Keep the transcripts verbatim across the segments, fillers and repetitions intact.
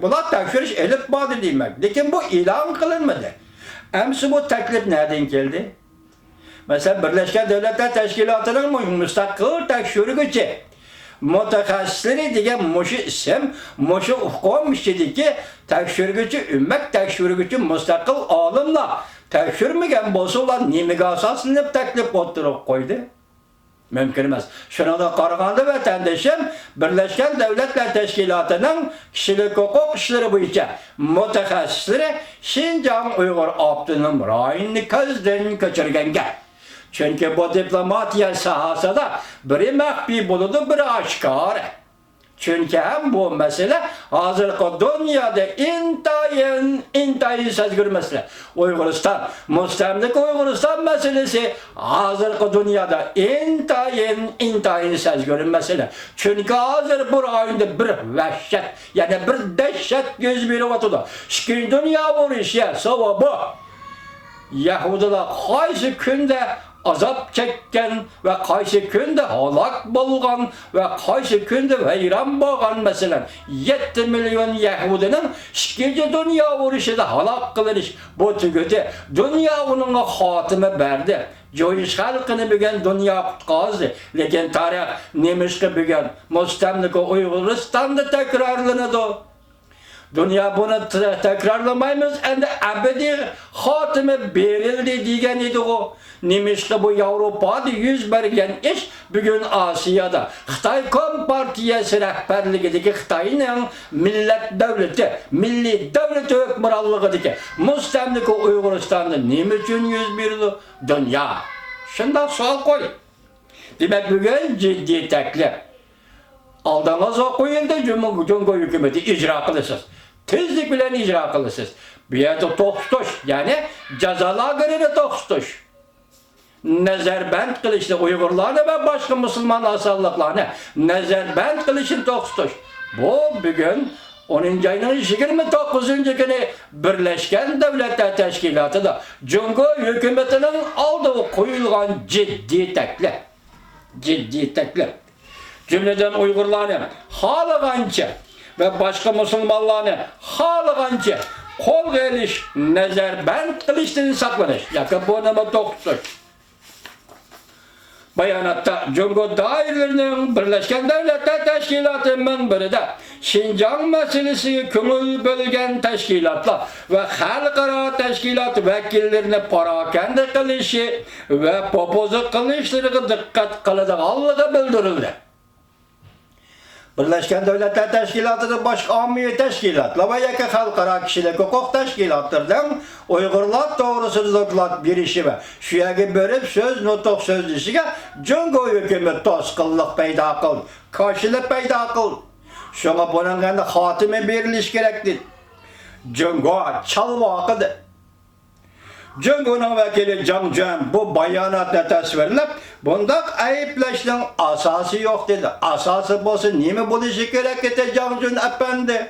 بۇلار تەكشۈرۈش ئېلىپ باردى دېمەك، لېكىن بۇ ئېلان قىلىنمىدى. ئەمسە بۇ تەكلىپ نەدىن كەلدى؟ مەسىلەن، بىرلەشكەن دۆلەتلەر تەشكىلاتىنىڭ مۇ-، مۇستەقىل تەكشۈرگۈچى مۇتەخەسسىسلىرى دېگەن مۇشۇ ئىسىم، مۇشۇ ئۇقۇم ئىچىدىكى تەكشۈرگۈچى ئۆمەك، تەكشۈرگۈچى مۇستەقىل ئالىملار تەكشۈرمىگەن بولسا، ئۇلار نېمىگە ئاساسلىنىپ تەكلىپ ئوتتۇرىغا قويدى؟ مۇمكىن ئەمەس. شۇنىڭغا قارىغاندا، ۋەتەندىشىم، بىرلەشكەن دۆلەتلەر تەشكىلاتىنىڭ كىشىلىك ھوقۇق ئىشلىرى بويىچە مۇتەخەسسىسلىرى شىنجاڭ ئۇيغۇر ئاپتونوم رايونىنى كۆزدىن كەچۈرگەن گەپ. چۈنكى بۇ دىپلوماتىيە ساھەسىدە بىرى مەخپىي بولىدۇ، بىرى ئاشكارا. چۈنكى ھەم بۇ مەسىلە ھازىرقى دۇنيادا ئىنتايىن، ئىنتايىن سەزگۈر مەسىلە. ئۇيغۇرىستان مۇستەملىكە، ئۇيغۇرىستان مەسىلىسى ھازىرقى دۇنيادا ئىنتايىن، ئىنتايىن سەزگۈر مەسىلە. چۈنكى ھازىر بۇ رايوندا بىر ۋەھشەت، يەنى بىر دەھشەت يۈز بېرىۋاتىدۇ. ئىككىنچى دۇنيا ئۇرۇشى سەۋەبى يەھۇدىيلار قايسى كۈندە ئازاب چەككەن ۋە قايسى كۈندە ھالاك بولغان ۋە قايسى كۈندە ۋەيران بولغان، مەسىلەن، يەتتە مىليون يەھۇدىينىڭ ئىككىنچى دۇنيا ئۇرۇشىدا ھالاك قىلىنىش، بۇ تۈگىدى. دۇنيا ئۇنىڭغا خاتىمە بەردى. جۇيۇش خەلقىنى بۈگۈن دۇنيا قۇتقازدى. لېكىن تارىخ نېمىشقا بۈگۈن مۇستەملىكە ئۇيغۇرىستاندا تەكرارلىنىدۇ؟ دۇنيا بۇنى ت-، تەكرارلىمايمىز، ئەمدى ئەبەدىي خاتىمە بېرىلدى دېگەن ئىدىغۇ. نېمىشقا بۇ ياۋروپادا يۈز بەرگەن ئىش بۈگۈن ئاسىيادا خىتاي كومپارتىيەسى رەھبەرلىكىدىكى خىتاينىڭ مىللەت دۆلىتى، مىللىي دۆلىتى ھۆكۈمرانلىقىدىكى مۇستەملىكە ئۇيغۇرىستاندا نېمە ئۈچۈن يۈز بېرىدۇ؟ دۇنيا شۇنداق سوئال قوي. دېمەك، بۈگۈن جىددىي تەكلىپ. ئالدىڭىزغا قويۇلدى، جۇمۇ-، جۇڭگو ھۆكۈمىتى ئىجرا قىلىسىز. تېزلىك بىلەن ئىجرا قىلىسىز. بۇ يەردە توختىتىش، يەنى جازا لاگېرىنى توختىتىش. نەزەربەند قىلىشنى، ئۇيغۇرلارنى ۋە باشقا مۇسۇلمان ئاسانلىقلارنى نەزەربەند قىلىشنى توختىتىش. بۇ بۈگۈن ئونىنچى ئاينىڭ يىگىرمە توققۇزىنچى كۈنى بىرلەشكەن دۆلەتلەر تەشكىلاتىدا جۇڭگو ھۆكۈمىتىنىڭ ئالدىغا قويۇلغان جىددىي تەكلىپ. جىددىي تەكلىپ. جۈملىدىن ئۇيغۇرلارنى خالىغانچە ۋە باشقا مۇسۇلمانلارنى خالىغانچە قولغا ئېلىش، نەزەربەند قىلىشتىن ساقلىنىش ياكى بۇنىمۇ توختىتىش. باياناتتا جۇڭگو دائىرىلىرىنىڭ بىرلەشكەن دۆلەتلەر تەشكىلاتى مۇنبىرىدە شىنجاڭ مەسىلىسىگە كۆڭۈل بۆلگەن تەشكىلاتلار ۋە خەلقئارا تەشكىلات ۋەكىللىرىنى پاراكەندە قىلىشى ۋە پوپوزلۇق قىلىشلىرىغا دىققەت قىلىدىغانلىقى بىلدۈرۈلدى. بىرلەشكەن دۆلەتلەر تەشكىلاتىدىن باشقا ئاممىۋى تەشكىلاتلار ۋە ياكى خەلقئارا كىشىلىك ھوقۇق تەشكىلاتلىرىنىڭ ئۇيغۇرلار توغرىسىدا دوكلات بېرىشى ۋە شۇ يەرگە بېرىپ سۆز، نۇتۇق سۆزلىشىگە جۇڭگو ھۆكۈمىتى توسقۇنلۇق پەيدا قىلدى، كاشىلىق پەيدا قىلدى. شۇڭا بۇنىڭغا ئەمدى خاتىمە بېرىلىشى كېرەك دېدى. جۇڭگو چالۋاقىدى. جۇڭگونىڭ ۋەكىلى جاڭ جۈەن بۇ باياناتنى تەسۋىرلەپ، بۇنداق ئەيىبلەشنىڭ ئاساسى يوق دېدى. ئاساسى بولسا نېمە بولۇشى كېرەك ئىدى، جاڭ جۈەن ئەپەندى؟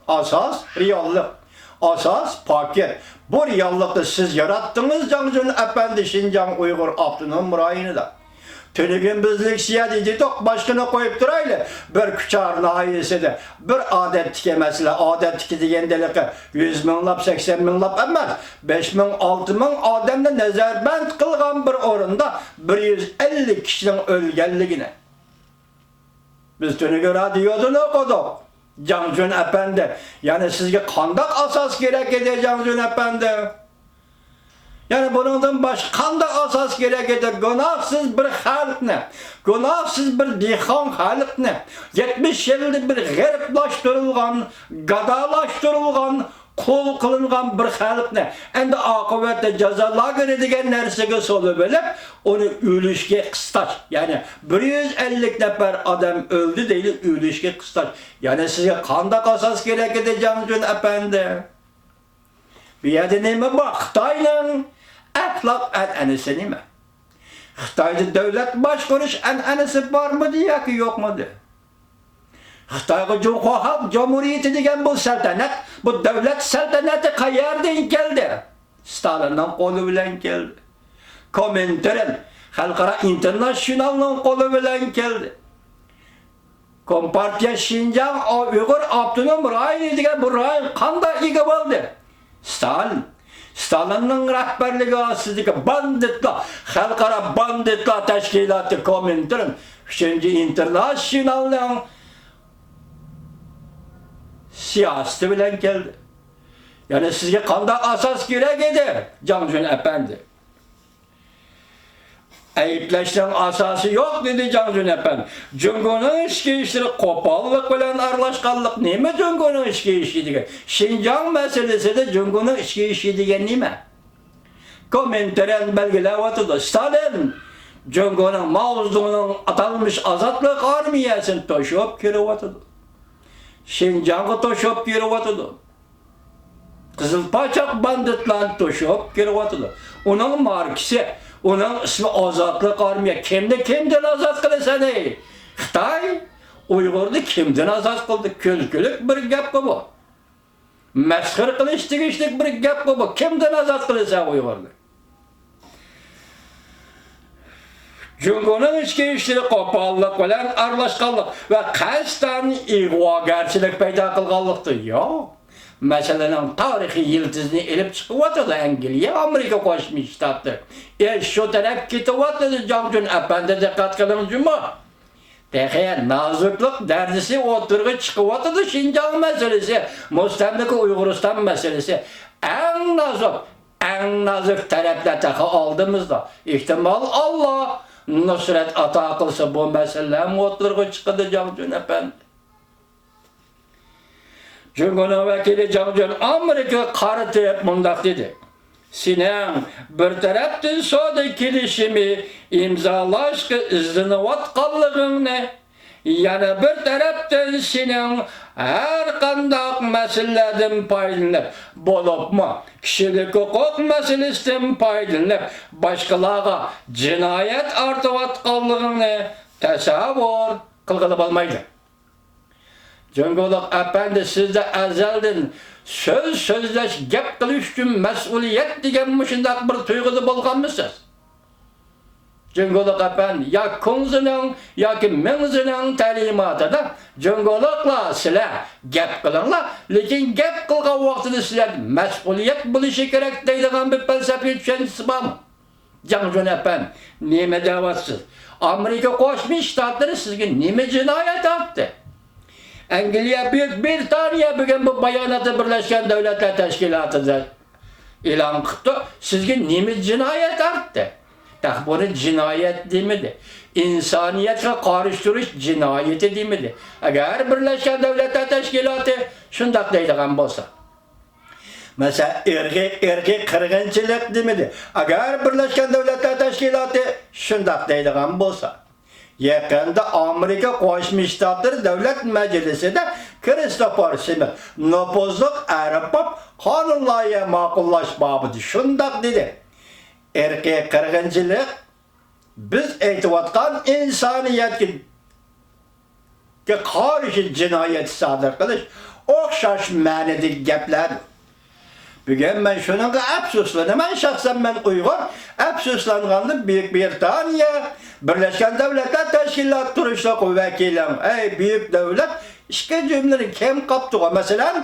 ئاساس رېئاللىق، ئاساس پاكىت. بۇ رېئاللىقنى سىز ياراتتىڭىز، جاڭ جۈەن ئەپەندى، شىنجاڭ ئۇيغۇر ئاپتونوم رايونىدا. تۈنۈگۈن بىز لېكسىيەدە دېدۇق، باشقىنى قويۇپ تۇرايلى. بىر كۇچار ناھىيەسىدە بىر ئادەتتىكى مەسىلە، ئادەتتىكى دېگەندە ھېلىقى يۈز مىڭلاپ، سەكسەن مىڭلاپ ئەمەس، بەش مىڭ، ئالتە مىڭ ئادەمنى نەزەربەند قىلغان بىر ئورۇندا بىر يۈز ئەللىك كىشىنىڭ ئۆلگەنلىكىنى بىز تۈنۈگۈن رادىيودىن ئوقۇدۇق. جاڭ جۈەن ئەپەندى، يەنى سىزگە قانداق ئاساس كېرەك ئىدى، جاڭ جۈەن ئەپەندى؟ يەنى بۇنىڭدىن باشقا قانداق ئاساس كېرەك ئىدى؟ گۇناھسىز بىر خەلقنى، گۇناھسىز بىر دېھقان خەلقنى، يەتمىش يىلدا بىر غەربلاشتۇرۇلغان، گادالاشتۇرۇلغان، قۇل قىلىنغان بىر خەلقنى، ئەمدى ئاقىۋەتتە جازا لاگېرى دېگەن نەرسىگە سولىۋېلىپ، ئۇنى ئۆلۈشكە قىستاش، يەنى بىر يۈز ئەللىك نەپەر ئادەم ئۆلدى دەيلى، ئۆلۈشكە قىستاش. يەنى سىزگە قانداق ئاساس كېرەك ئىدى، جاڭ جۈەن ئەپەندى؟ بۇ يەردە نېمە بار؟ خىتاينىڭ ئەخلاق ئەنئەنىسى نېمە؟ خىتايدا دۆلەت باشقۇرۇش ئەنئەنىسى بارمىدى ياكى يوقمىدى؟ خىتايغا جۇڭخۇا خەلق جۇمھۇرىيىتى دېگەن بۇ سەلتەنەت، بۇ دۆلەت سەلتەنىتى قەيەردىن كەلدى؟ ستالىننىڭ قولى بىلەن كەلدى. كومىنتېرن، خەلقئارا ئىنتېرناتسىيونالنىڭ قولى بىلەن كەلدى. كومپارتىيە شىنجاڭ ئۇيغۇر ئاپتونوم رايونى دېگەن بۇ رايون قانداق ئىگە بولدى؟ ستالىن. ستالىننىڭ رەھبەرلىكى ئاستىدىكى باندىتلار، خەلقئارا باندىتلار تەشكىلاتى كومىنتېرن ئۈچىنچى ئىنتېرناتسىيونالنىڭ سىياسىتى بىلەن كەلدى. يەنى سىزگە قانداق ئاساس كېرەك ئىدى، جاڭجۈن ئەپەندى؟ ئەيىبلەشنىڭ ئاساسى يوق، دېدى جاڭجۈن ئەپەندى. جۇڭگونىڭ ئىچكى ئىشلىرى قوپاللىق بىلەن ئارىلاشقانلىق نېمە؟ جۇڭگونىڭ ئىچكى ئىشى دېگەن، شىنجاڭ مەسىلىسىدە جۇڭگونىڭ ئىچكى ئىشى دېگەن نېمە؟ كومىنتېرن بەلگىلەۋاتىدۇ. ستالىن جۇڭگونىڭ، ماۋزېدۇڭنىڭ ئاتالمىش ئازادلىق ئارمىيەسىنى توشۇپ كىرىۋاتىدۇ. شىنجاڭغا توشۇپ كىرىۋاتىدۇ. قىزىل پاچاق باندىتلارنى توشۇپ كىرىۋاتىدۇ. ئۇنىڭ ماركىسى، ئۇنىڭ ئىسمى ئازادلىق ئارمىيە. كىمنى كىمدىن ئازاد قىلىسەن، ئەي؟ خىتاي ئۇيغۇرنى كىمدىن ئازاد قىلدى؟ كۈلكىلىك بىر گەپقۇ بۇ. مەسخىرە قىلىش تېگىشلىك بىر گەپقۇ بۇ. كىمدىن ئازاد قىلىسەن ئۇيغۇرنى؟ جۇڭگونىڭ ئىچكى ئىشلىرى قوپاللىق بىلەن ئارىلاشقانلىق ۋە قەستەن ئىغۋاگەرچىلىك پەيدا قىلغانلىقتا يوق. مەسىلىنىڭ تارىخىي يىلتىزىنى ئېلىپ چىقىۋاتىدۇ ئەنگلىيە، ئامېرىكا قوشما شتاتلىرى. ئىش شۇ تەرەپكە كېتىۋاتىدۇ، جاڭجۈن ئەپەندى، دىققەت قىلىڭ جۇمۇ. تېخى نازۇكلۇق دەرىجىسى ئوتتۇرىغا چىقىۋاتىدۇ، شىنجاڭ مەسىلىسى، مۇستەملىكە ئۇيغۇرىستان مەسىلىسى. ئەڭ نازۇك، ئەڭ نازۇك تەرەپلەر تېخى ئالدىمىزدا. ئېھتىمال، ئاللا نۇسرەت ئاتا قىلسا، بۇ مەسىلىلەرمۇ ئوتتۇرىغا چىقىدۇ، جاڭجۈن ئەپەندى. جۇڭگونىڭ ۋەكىلى جاڭ جۈن ئامېرىكىغا قارىتىپ مۇنداق دېدى: سېنىڭ بىر تەرەپتىن سودا كېلىشىمى ئىمزالاشقا ئىزدىنىۋاتقانلىقىڭنى، يەنە بىر تەرەپتىن سېنىڭ ھەر قانداق مەسىلىلەردىن پايدىلىنىپ، بولۇپمۇ كىشىلىك ھوقۇق مەسىلىسىدىن پايدىلىنىپ، باشقىلارغا جىنايەت ئارتىۋاتقانلىقىڭنى تەسەۋۋۇر قىلغىلى بولمايدۇ. جۇڭگولۇق ئەپەندى، سىزدە ئەزەلدىن سۆز سۆزلەش، گەپ قىلىش ئۈچۈن مەسئۇلىيەت دېگەن مۇشۇنداق بىر تۇيغۇدا بولغانمىسىز؟ جۇڭگولۇق ئەپەندى، يا كۇڭزىنىڭ ياكى مىڭزىنىڭ تەلىماتىدا جۇڭگولۇقلار سىلەر گەپ قىلىڭلار، لېكىن گەپ قىلغان ۋاقتىدا سىلەردە مەسئۇلىيەت بولۇشى كېرەك دەيدىغان بىر پەلسەپىي چۈشەنچىسى بارمۇ؟ جاڭ جۈن ئەپەندى، نېمە دەۋاتىسىز؟ ئامېرىكا قوشما شتاتلىرى سىزگە نېمە جىنايەت ئارتتى؟ ئەنگلىيە، بۈيۈك بىرىتانىيە بۈگۈن بۇ باياناتنى بىرلەشكەن دۆلەتلەر تەشكىلاتىدا ئېلان قىپتۇ. سىزگە نېمە جىنايەت ئارتتى؟ تېخى بۇنى جىنايەت دېمىدى. ئىنسانىيەتكە قارشى تۇرۇش جىنايىتى دېمىدى. ئەگەر بىرلەشكەن دۆلەتلەر تەشكىلاتى شۇنداق دەيدىغان بولسا. مەسىلەن، ئىرقىي، ئىرقىي قىرغىنچىلىق دېمىدى. ئەگەر بىرلەشكەن دۆلەتلەر تەشكىلاتى شۇنداق دەيدىغان بولسا. يېقىندا ئامېرىكا قوشما شتاتلىرى دۆلەت مەجلىسىدە كىرىستوفېر سمىت نوپۇزلۇق ئەرەب بولۇپ قانۇن لايىھە ماقۇللاش بابىدا شۇنداق دېدى: ئىرقىي قىرغىنچىلىق بىز ئېيتىۋاتقان ئىنسانىيەتكە قارشى جىنايەت سادىر قىلىش ئوخشاش مەنىدىكى گەپلەر. بۈگۈن مەن شۇنىڭغا ئەپسۇسلىنىمەن، شەخسەن مەن ئۇيغۇر، ئەپسۇسلانغاندا بۈيۈك بىرىتانىيە، بىرلەشكەن دۆلەتلەر تەشكىلاتى تۇرۇشلۇق ۋەكىلىڭ، ئەي بۈيۈك دۆلەت، ئىككى جۈملىنى كەم قاپتىغۇ. مەسىلەن،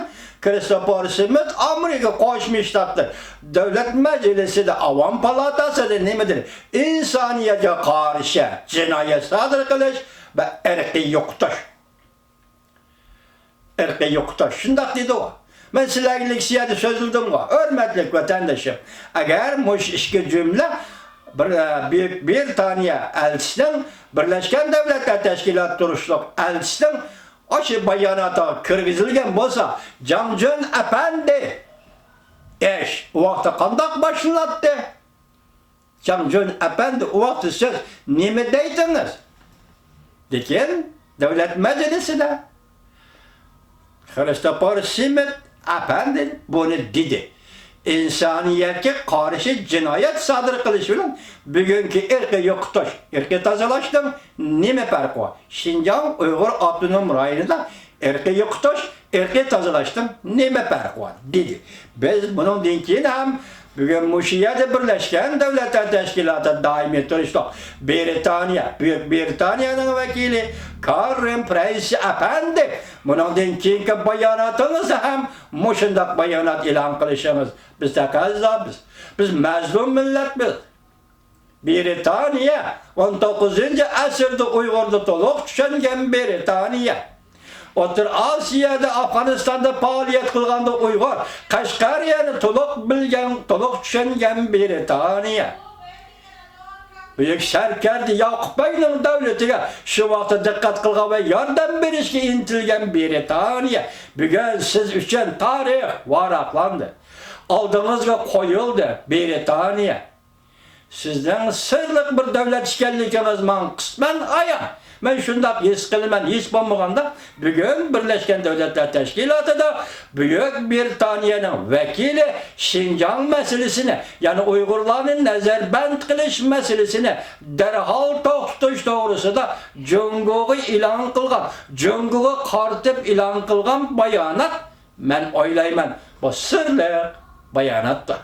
كىرىستوفېر سمىت ئامېرىكا قوشما شتاتلىرى دۆلەت مەجلىسىدە، ئاۋام پالاتاسىدا نېمە دېدى؟ ئىنسانىيەتكە قارشى جىنايەت سادىر قىلىش ۋە ئىرقىي يوقىتىش. ئىرقىي يوقىتىش. شۇنداق دېدىغۇ. مەن سىلەرگە لېكسىيەدە سۆزلىدىمغۇ، ھۆرمەتلىك ۋەتەندىشىم. ئەگەر مۇشۇ ئىككى جۈملە بىر، ئە، بۈيۈك بىرىتانىيە ئەلچىسىنىڭ، بىرلەشكەن دۆلەتلەر تەشكىلاتى تۇرۇشلۇق ئەلچىسىنىڭ ئاشۇ باياناتىغا كىرگۈزۈلگەن بولسا، جاڭ جۈن ئەپەندى، ئىش ئۇ ۋاقىتتا قانداق باشلىناتتى؟ جاڭ جۈن ئەپەندى، ئۇ ۋاقىتتا سىز نېمە دەيتتىڭىز؟ لېكىن دۆلەت مەجلىسىدە كىرىستوفېر سمىت ئەپەندى بۇنى دېدى. ئىنسانىيەتكە قارشى جىنايەت سادىر قىلىش بىلەن بۈگۈنكى ئىرقىي يوقىتىش، ئىرقىي تازىلاشنىڭ نېمە پەرقى بار؟ شىنجاڭ ئۇيغۇر ئاپتونوم رايونىدا ئىرقىي يوقىتىش، ئىرقىي تازىلاشتىن نېمە پەرقى بار؟ دېدى. بىز بۇنىڭدىن كېيىن ھەم بۈگۈن مۇشۇ يەردە بىرلەشكەن دۆلەتلەر تەشكىلاتى دائىمىي تۇرۇشلۇق بىرىتانىيە، بۈيۈك بىرىتانىيەنىڭ ۋەكىلى كارېن پرەيس ئەپەندى بۇنىڭدىن كېيىنكى باياناتىڭىزدا ھەم مۇشۇنداق بايانات ئېلان قىلىشىڭىز بىز تەقەززا، بىز، بىز مەزلۇم مىللەتمىز. بىرىتانىيە ئون توققۇزىنچى ئەسىردە ئۇيغۇرنى تولۇق چۈشەنگەن بىرىتانىيە. ئوتتۇرا ئاسىيادا، ئافغانىستاندا پائالىيەت قىلغاندا ئۇيغۇر، قەشقەرىيەنى تولۇق بىلگەن، تولۇق چۈشەنگەن بىرىتانىيە. بۈيۈك سەركەردە ياقۇپ بەگنىڭ دەۋلىتىگە شۇ ۋاقىتتا دىققەت قىلغان ۋە ياردەم بېرىشكە ئىنتىلگەن بىرىتانىيە. بۈگۈن سىز ئۈچۈن تارىخ ۋاراقلاندى. ئالدىڭىزغا قويۇلدى بىرىتانىيە. سىزنىڭ سىرلىق بىر دۆلەت ئىكەنلىكىڭىز ماڭا قىسمەن ئايان. مەن شۇنداق ھېس قىلىمەن، ھېچ بولمىغاندا بۈگۈن بىرلەشكەن دۆلەتلەر تەشكىلاتىدا بۈيۈك بىرىتانىيەنىڭ ۋەكىلى شىنجاڭ مەسىلىسىنى، يەنى ئۇيغۇرلارنى نەزەربەند قىلىش مەسىلىسىنى دەرھال توختىتىش توغرىسىدا جۇڭگوغا ئېلان قىلغان، جۇڭگوغا قارىتىپ ئېلان قىلغان بايانات، مەن ئويلايمەن، بۇ سىرلىق باياناتتۇر.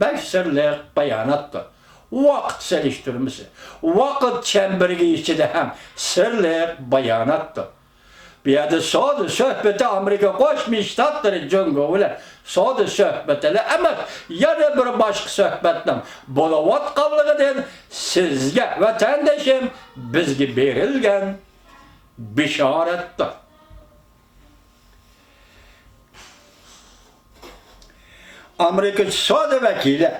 بەك سىرلىق باياناتتۇر. ۋاقىت سېلىشتۇرمىسى، ۋاقىت چەمبىرىكى ئىچىدە ھەم سىرلىق باياناتتۇر. بۇ يەردە سودا سۆھبىتى ئامېرىكا قوشما شتاتلىرى جۇڭگو بىلەن سودا سۆھبىتىلا ئەمەس، يەنە بىر باشقا سۆھبەتنىڭ بولۇۋاتقانلىقىدىن سىزگە، ۋەتەندىشىم، بىزگە بېرىلگەن بېشارەتتۇر. ئامېرىكا سودا ۋەكىلى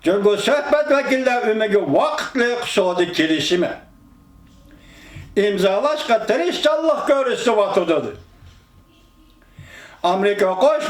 جۇڭگو سۆھبەت ۋەكىللەر ئۆمىكى ۋاقىتلىق سودا كېلىشىمى ئىمزالاشقا تىرىشچانلىق كۆرسىتىۋاتىدۇ. ئامېرىكا قوشما